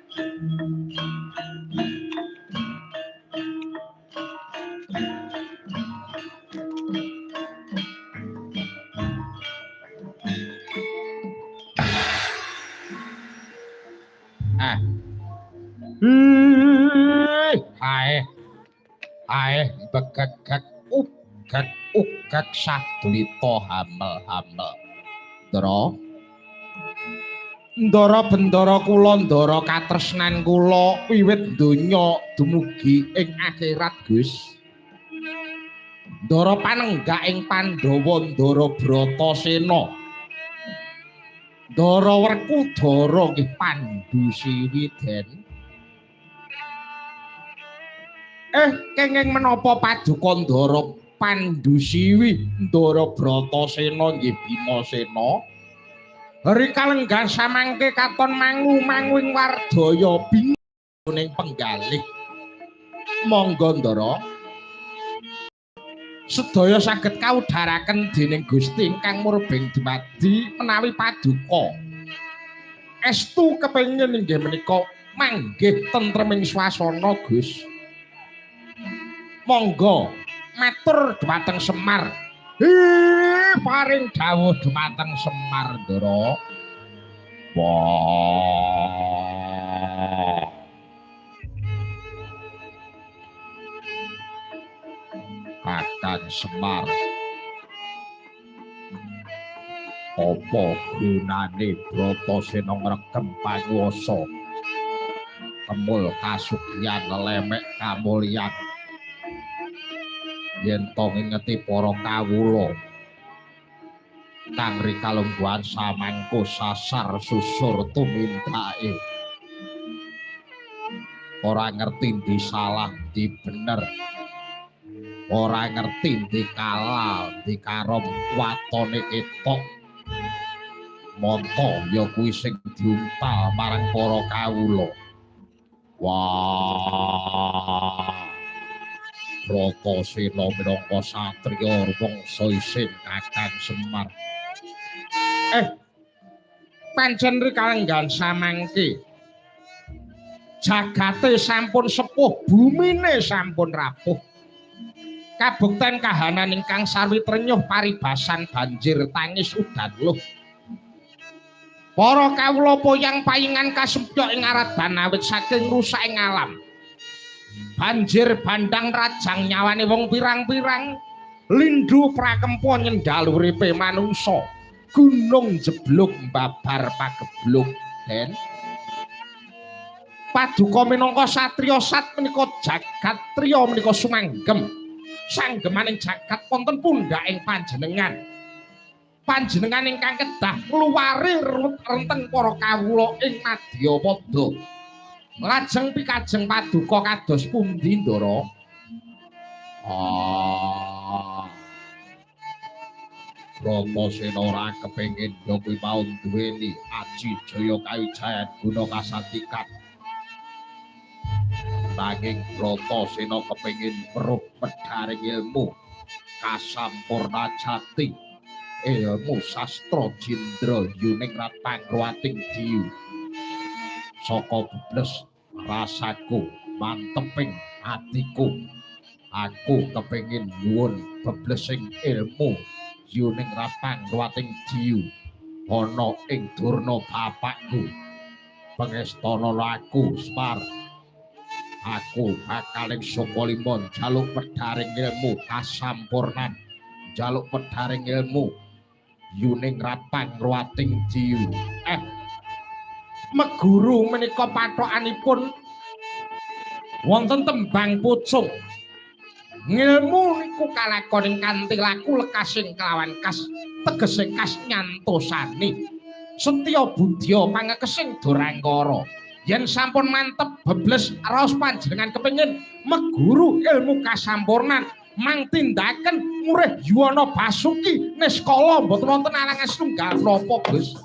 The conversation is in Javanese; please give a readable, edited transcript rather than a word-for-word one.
Ah. Hae. Hae begegeg ugeg ugeg sadlita hamel-hamel. Ndara. Ndara bendara kula, ndara katresnan kula wiwit donya dumugi ing akhirat, Gus. Ndara panenggak ing Pandhawa, Ndara Bratasena. Ndara Werkudara nggih Pandu Siwi Den. Kenging menapa paduka Ndara Pandu Siwi, Ndara Bratasena nggih Bimasena? Hari kalenggan samangke katon mangu-mangu ing wardaya bingung penggalih. Monggo Ndara. Sedaya saged kaudharaken dening Gusti ingkang murbeng dumadi menawi paduka. Estu kepengin inggih menika manggih tentreming swasana, Gus. Monggo matur dhumateng Semar. Hi, paring dawuh dhumateng Semar, Ndara. Wah. Kakang Semar, apa gunane Bratasena ngregem panguwasa? Kemul kasugihan lemek kamulyan. Yen to ngingeti para kawula kang rikalungguhan samangko sasar susur tumindake. Ora ngerti ndi salah ndi bener. Ora ngerti ndi kalal ndi karom watone ketok. Monto ya kuwi sing diuntal marang para kawula. Wah. Bratasena minangka satriya rumangsa isin Kakang Semar. Pancen rikalenggan samangke. Jagate sampun sepuh, bumine sampun rapuh. Kabukten kahanan ingkang sarwi trenyuh paribasan banjir tangis udan luh. Para kawula poyang paingan kasempyok ing aradan awit saking rusaking alam. Banjir bandang rajang nyawane wong pirang-pirang, lindu prakempa nyendal uripe manungsa. Gunung jeblok babar pagebluk den. Paduka minangka satriya sat menika jagat triya menika sumanggem. Sanggemaning jagat wonten pundhaking panjenengan. Panjenengan ingkang kedah ngluwari renteng para kawula ing madyapada. Lajeng pikajeng paduka kados pundi, Ndara? Ah. Bratasena ora kepengin ya kuwi mau duweni aji jaya kawijayan guna kasantikan. Nanging Bratasena kepengin weruh medharing ilmu kasampurna jati, ilmu sastra jindra yuning ratangruwating diyu. Saka bebles rasaku manteping atiku, aku kepengin nyuwun beblesing ilmu yuning ratangruwating diyu ana ing durna bapakku. Pengestana aku Semar, aku bakal ing Sukalima njaluk medharing ilmu kasampurnan, njaluk medharing ilmu yuning ratangruwating diyu. Meguru menika pathokanipun wonten tembang pucung. Ngilmu niku kalakon kanthi laku lekasing kelawan kas, tegese kas nyantosani. Setya budya pangekesing durangkara. Yen sampun mantep bebles raos panjenengan kepengin meguru ilmu kasampurnan, mang tindaken murih yuwana basuki niskala mboten wonten alangan setunggal napa, Gus.